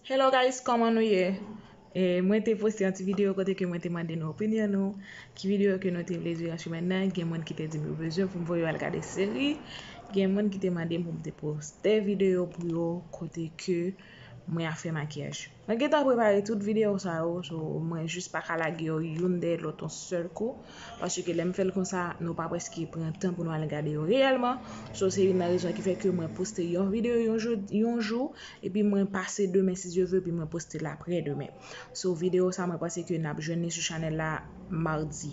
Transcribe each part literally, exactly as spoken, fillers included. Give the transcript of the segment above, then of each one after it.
Hello guys, kòman nou ye? E, mwen te poste yon ti videyo kote ke mwen te mande nou opinyon nou, ki videyo ke nou te vle jwe an semèn nan. Gen moun ki te di m yo bezwen pou m voye yo al gade seri. Gen moun ki te mande m pou m te poste videyo pou yo kote ke mwen ap fè makiyaj. Mwen gentan prepare tout videyo sa yo, so mwen jis pa ka lage yo youn dèyè lòt yon sèl kou, paske lè m fè l konsa, nou pa prèske pran tan pou nou al gade yo reyèlman. So se youn nan rezon ki fè ke mwen poste yon videyo yon jou, yon jou, epi mwen pase demen si Dye vle, epi mwen poste l apre demen. So videyo sa mwen panse ke n ap jwenn li sou chanèl la madi.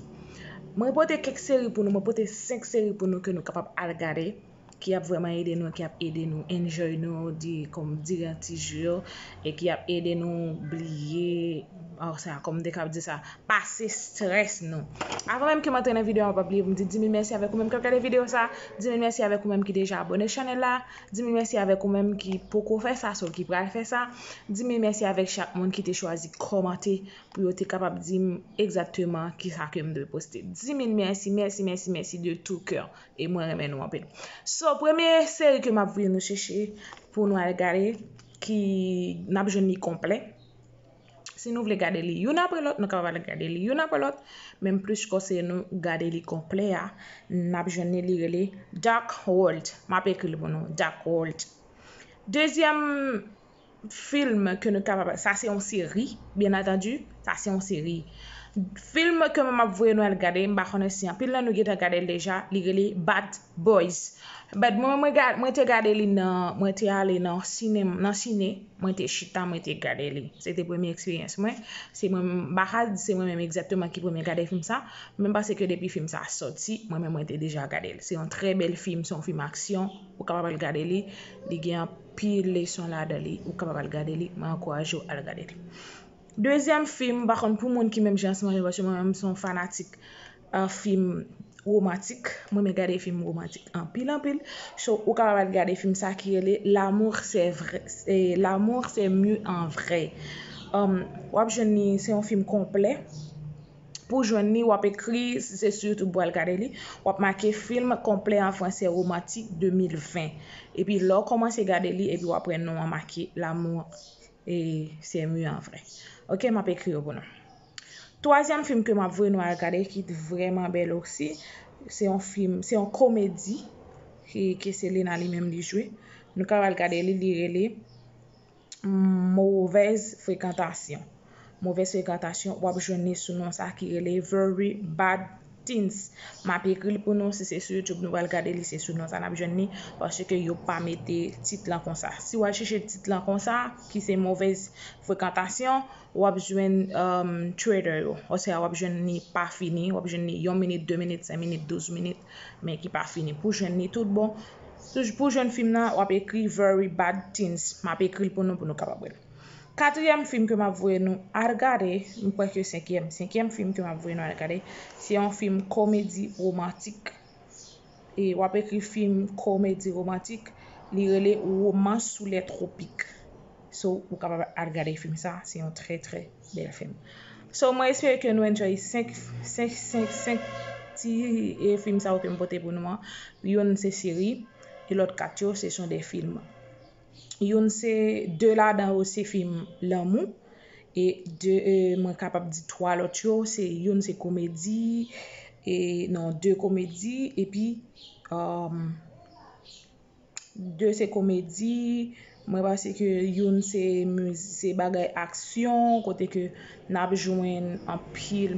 Mwen pote kèk seri pou nou, mwen pote senk seri pou nou ke nou kapab al gade, ki ap vrèman ede nou, ki ap ede nou enjoy nou, di kòm diran ti jou, e ki ap ede nou bliye, oh, sa, kòm m te kab di sa, pase strès nou. Avan menm ke m antre nan videyo a, pa bliye pou m di di mil mèsi avèk ou menm k ap gade videyo sa, di mil mèsi avèk ou menm ki deja abòne chanèl la, di mil mèsi avèk ou menm ki poko fè sa, so ki pral fè sa, di mil mèsi avèk chak moun ki te chwazi kòmante pou yo te kapab di m egzakteman kisa ke m dwe poste. Di mil mèsi, mèsi, mèsi, mèsi de tout cœur. E mwen renmen nou anpil. So, premye seri ke m ap voye nou chèche pou nou al gade, ki n ap jwenn li konplè. Si nou vle gade li youn apre lòt, nou kapab al gade li youn apre lòt, men m plis konseye nou gade li konplè a, n ap jwenn li, li rele Dark World. M ap ekri l pou nou, Dark World. Dezyèm fim ke nou kapab, sa se yon seri, byen antandi, sa se yon seri. Fim ke m ap voye nou al gade, m pa konnen si anpil nan nou gentan gade l deja, li rele Bad Boys. But mwen, mwen, ga- mwen te gade li nan, mwen te ale nan sine, nan sine, mwen te chita, mwen te gade li. Se te premye eksperyans mwen. Se mwen, m pa ka di se mwen menm egzakteman ki premye gade fim sa, men m panse ke depi fim sa sòti, mwen menm mwen te deja gade l. Se yon trè bèl fim, se yon fim aksyon, ou kapab al gade li, li gen anpil leson ladan li, ou kapab al gade li, mwen ankouraje w al gade li. Dezyèm fim, m pa konn pou moun ki menm jan ansanm avè m, paske mwen menm m se yon fanatik, euh, fim womantik. Mwen renmen gade fim womantik anpil, anpil. So, ou kapab al gade fim sa ki rele L'amour c'est vrai, eh, L'amour c'est mieux en vrai. Um, w ap jwenn li, se yon fim konplè. Pou jwenn li, w ap ekri, si se sou YouTube w al gade li, w ap make film complet en français romantique deux mille vingt. Epi lè w kòmanse gade li, epi w ap wè non an make L'amour et c'est mieux en vrai. Ok, m ap ekri yo pou nou. Twazyèm fim ke m ap voye nou al gade, ki vrèman bèl osi, se yon fim, se yon komedi, ki, ke se Lena li menm li jwe. Nou ka al gade li, li rele Mauvaise Fréquentation. Mauvaise Fréquentation, w ap jwenn li sou non sa ki rele Very Bad Teens. M ap ekri l pou nou, si se sou YouTube nou pral gade li, se sou non sa n ap jwenn li, paske yo pa mete tit lan konsa. Si w al chèche tit lan konsa, ki se Mauvaise Fréquentation, w ap jwenn, um, trailer yo. Oswa w ap jwenn li pa fini, w ap jwenn li yon minit, de minit, senk minit, douz minit, men ki pa fini. Pou jwenn li tout bon, pou jwenn fim nan, w ap ekri Very Bad Teens. M ap ekri l pou nou, pou nou kapab wè l. Katriyèm fim ke m ap voye nou al gade, m kwè ke senkyèm, senkyèm fim ke m ap voye nou al gade, se yon fim komedi womantik. E w ap ekri fim komedi womantik, li rele Romance sous les tropiques. So, ou kapab al gade fim sa, se yon trè, trè bèl fim. So, mwen espere ke nou enjoy senk, senk, senk, senk ti, e, fim sa yo ke m pote pou nou an. Youn se seri, e lòt kat yo, se son de fim. Youn se, de ladan yo se fim lanmou, e de, e, mwen kapab di twa lòt yo, se youn se komedi, e non, de komedi, epi, um, de se komedi, mwen panse ke youn se miz-, se bagay aksyon, kote ke n ap jwenn anpil,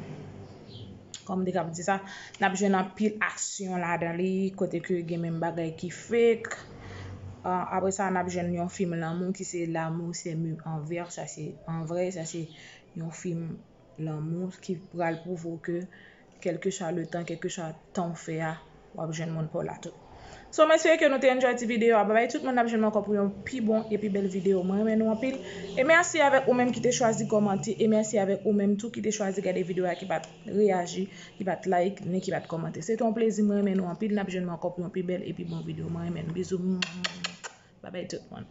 kòm m te kab di sa, n ap jwenn anpil aksyon ladan li, kote ke gen menm bagay ki fake. Ah, apre sa, n ap jwenn yon fim lanmou ki se L'amour c'est mieux en vrai, sa se an vrè, sa se yon fim lanmou ki pral pwouve w ke kèlkeswa le tan, kèlkeswa tan w fè a, w ap jwenn moun pa w la tou. So, mwen espere ke nou te enjoy ti videyo a. Babay tout moun, n ap jwenn ankò pou yon pi bon e pi bèl videyo. Mwen renmen nou anpil. E mèsi avèk ou menm ki te chwazi kòmante. E mèsi avèk ou menm tou ki te chwazi gade videyo a, ki pa t reyaji, ki pa t like, ni ki pa t kòmante. Se te yon plezi, mwen renmen nou anpil. N ap jwenn ankò pou yon pi bèl e pi bon videyo. Mwen renmen nou. Bizou. Babay tout moun.